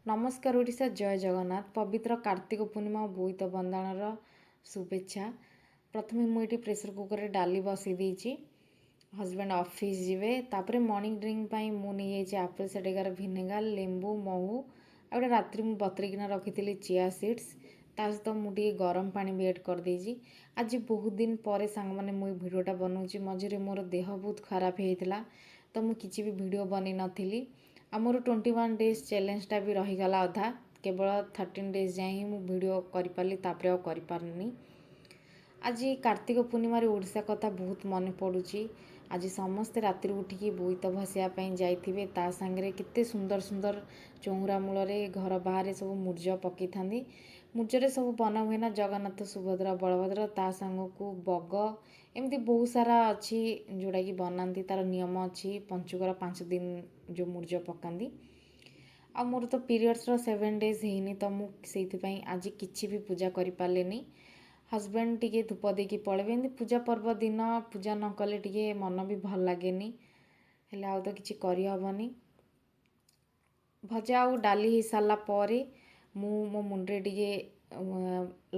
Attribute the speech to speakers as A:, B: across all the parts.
A: ନମସ୍କାର ଓଡ଼ିଶା, ଜୟ ଜଗନ୍ନାଥ। ପବିତ୍ର କାର୍ତ୍ତିକ ପୂର୍ଣ୍ଣିମା ଓ ବୋଇତ ବନ୍ଦାଣର ଶୁଭେଚ୍ଛା। ପ୍ରଥମେ ମୁଁ ଏଠି ପ୍ରେସର କୁକରରେ ଡାଲି ବସେଇ ଦେଇଛି, ହଜବେଣ୍ଡ ଅଫିସ୍ ଯିବେ। ତାପରେ ମର୍ଣ୍ଣିଂ ଡ୍ରିଙ୍କ ପାଇଁ ମୁଁ ନେଇଯାଇଛି ଆପଲ୍ ସାଇଡର ଭିନେଗାର, ଲେମ୍ବୁ, ମହୁ ଆଉ ଗୋଟେ ରାତିରେ ମୁଁ ବତୁରେଇକିନା ରଖିଥିଲି ଚିଆ ସିଡ୍ସ। ତା ସହିତ ମୁଁ ଟିକେ ଗରମ ପାଣି ବି ଆଡ଼୍ କରିଦେଇଛି। ଆଜି ବହୁତ ଦିନ ପରେ ସାଙ୍ଗମାନେ ମୁଁ ଏଇ ଭିଡ଼ିଓଟା ବନାଉଛି। ମଝିରେ ମୋର ଦେହ ବହୁତ ଖରାପ ହେଇଥିଲା, ତ ମୁଁ କିଛି ବି ଭିଡ଼ିଓ ବନେଇ ନଥିଲି। ଆଉ ମୋର 21 ଡେଜ୍ ଚ୍ୟାଲେଞ୍ଜଟା ବି ରହିଗଲା ଅଧା। କେବଳ 13 ଡେଜ୍ ଯାଏଁ ହିଁ ମୁଁ ଭିଡ଼ିଓ କରିପାରିଲି, ତାପରେ ଆଉ କରିପାରିନି। ଆଜି କାର୍ତ୍ତିକ ପୂର୍ଣ୍ଣିମାରେ ଓଡ଼ିଶା କଥା ବହୁତ ମନେ ପଡ଼ୁଛି। ଆଜି ସମସ୍ତେ ରାତିରୁ ଉଠିକି ବୋଇତ ଭସିବା ପାଇଁ ଯାଇଥିବେ। ତା ସାଙ୍ଗରେ କେତେ ସୁନ୍ଦର ସୁନ୍ଦର ଚଉଁରା ମୂଳରେ, ଘର ବାହାରେ ସବୁ ମୁର୍ଜ ପକାଇଥାନ୍ତି। ମୁର୍ଜରେ ସବୁ ବନା ହୁଏ ନା ଜଗନ୍ନାଥ, ସୁଭଦ୍ରା, ବଳଭଦ୍ର, ତା ସାଙ୍ଗକୁ ବଗ, ଏମିତି ବହୁତ ସାରା ଅଛି ଯେଉଁଟାକି ବନାନ୍ତି। ତା'ର ନିୟମ ଅଛି, ପଞ୍ଚୁକର 5 ଦିନ ଯେଉଁ ମୁର୍ଜ ପକାନ୍ତି। ଆଉ ମୋର ତ ପିରିୟଡ଼୍ସର 7 ଡେଜ୍ ହେଇନି, ତ ମୁଁ ସେଇଥିପାଇଁ ଆଜି କିଛି ବି ପୂଜା କରିପାରିଲିନି। ହଜବେଣ୍ଡ ଟିକେ ଧୂପ ଦେଇକି ପଳେଇବେ। ଏମିତି ପୂଜା ପର୍ବ ଦିନ ପୂଜା ନ କଲେ ଟିକେ ମନ ବି ଭଲ ଲାଗେନି, ହେଲେ ଆଉ ତ କିଛି କରିହେବନି। ଭଜା ଆଉ ଡାଲି ହେଇସାରିଲା ପରେ ମୁଁ ମୋ ମୁଣ୍ଡରେ ଟିକେ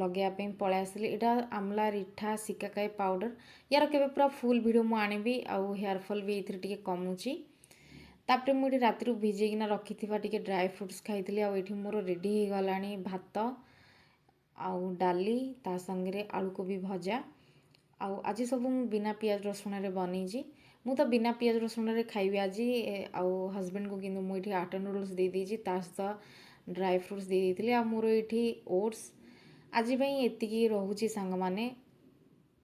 A: ଲଗେଇବା ପାଇଁ ପଳେଇ ଆସିଲି। ଏଇଟା ଆମଲା ରିଠା ଶିକାକାଇ ପାଉଡ଼ର। ୟାର କେବେ ପୁରା ଫୁଲ୍ ଭିଡ଼ିଓ ମୁଁ ଆଣିବି। ଆଉ ହେୟାର ଫଲ୍ ବି ଏଇଥିରେ ଟିକେ କମୁଛି। ତାପରେ ମୁଁ ଏଠି ରାତିରୁ ଭିଜେଇକିନା ରଖିଥିବା ଟିକେ ଡ୍ରାଏ ଫ୍ରୁଟ୍ସ ଖାଇଥିଲି। ଆଉ ଏଇଠି ମୋର ରେଡ଼ି ହେଇଗଲାଣି ଭାତ ଆଉ ଡାଲି, ତା ସାଙ୍ଗରେ ଆଳୁ କୋବି ଭଜା। ଆଉ ଆଜି ସବୁ ମୁଁ ବିନା ପିଆଜ ରସୁଣରେ ବନେଇଛି। ମୁଁ ତ ବିନା ପିଆଜ ରସୁଣରେ ଖାଇବି ଆଜି। ଆଉ ହଜବେଣ୍ଡକୁ କିନ୍ତୁ ମୁଁ ଏଇଠି ଆଟା ନୁଡ଼ଲ୍ସ ଦେଇଦେଇଛି, ତା ସହିତ ଡ୍ରାଏ ଫ୍ରୁଟ୍ସ ଦେଇ ଦେଇଥିଲି, ଆଉ ମୋର ଏଇଠି ଓଟ୍ସ। ଆଜି ପାଇଁ ଏତିକି ରହୁଛି ସାଙ୍ଗମାନେ।